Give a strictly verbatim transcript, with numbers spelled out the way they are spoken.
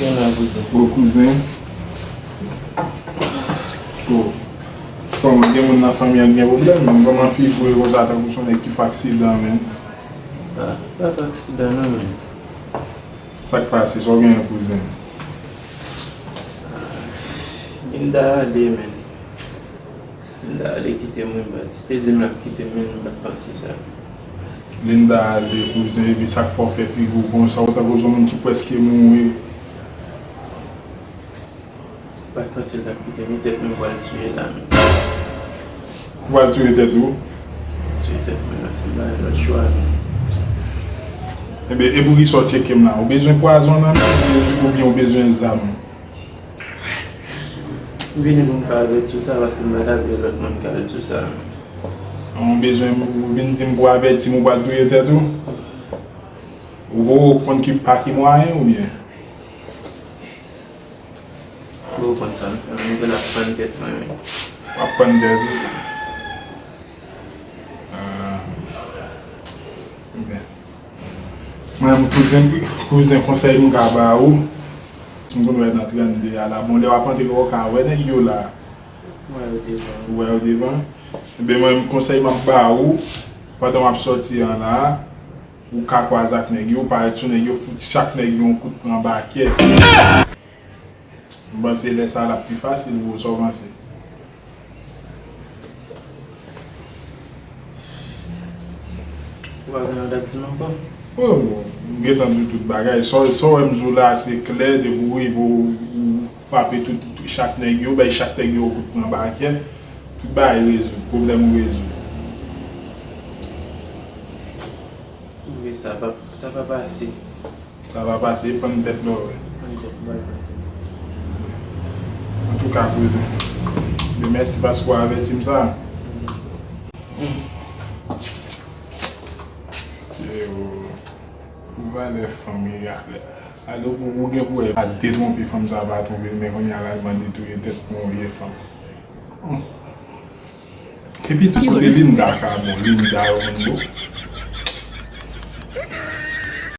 Gen la, kouzen. O kouzen. O. Kòman gen moun nan fanmi an ki gen pwoblèm, men kòman figi w ye konsa tankou se yon nèg ki fè aksidan, men? Ah, pa t aksidan non, men. Sa k pase? Sa w genyen, kouzen? Linda ale, men. Linda ale kite m, wi, baz. Li te di m l ap kite m, men m pa t panse sa. Linda ale, kouzen, epi sa k fè w fè figi w konsa, ou tankou se yon moun ki prèske mouri. M pa t panse l t ap kite m, e tèt mwen pral tiye la, men. Ou pral tiye tèt ou? Tiye tèt mwen, men se m pa gen lòt chwa, men. Ebyen, e poukisa w tcheke m la? Ou bezwen pwazon nan men m, oubyen ou bezwen zam? M vini pou m ka avèti w sa, paske m pa ta vle lòt moun ka di w sa. Ou bezwen, ou vin di m pou avèti m, ou pral touye tèt ou? Ou poko konn ki pa ki mwayen, oubyen? M poko konn sa m fè, m gen ap pann tèt mwen, wi. W ap pann tèt ou? Ah. Byen. Mwen menm, kouzen, kouzen, konsèy m ka ba ou, m konn wè nan trannde a la. Bon, lè w ap antre, w ka wè nèg yo la. M wè yo devan. Ou wè yo devan? Ebyen, mwen menm, konsèy m ap ba ou, pandan w ap sòti an la, ou ka kwaze ak nèg yo, ou parèt sou nèg yo, fout chak nèg yo yon kout pran bakèt. M panse lè sa a l ap pi fasil pou ou, sa w panse? Ou pa gen anyen w t ap di m ankò? O, m gentan di w tout bagay. Sa w, sa w wè m di w la, se klè, depi w rive, w, w frape tout, tout, chak nèg yo, bay chak nèg yo yon kout pran bakèt, tout bagay rezoud, pwoblèm ou rezoud. Ou vle sa pa, sa pa pase. Sa va pase, pann tèt lè w wè. Antouka, kouzen, men mèsi paske w avèti m sa. Yo, pou valè fanm, e, ale, ale, ou, ou gen pou wè, pa detwonpe fanm sa, pa twonpe l, men kounye a la, l mande touye tèt pou yon vye fanm. Epi tou kote Linda ka bon, Linda yo konn bon.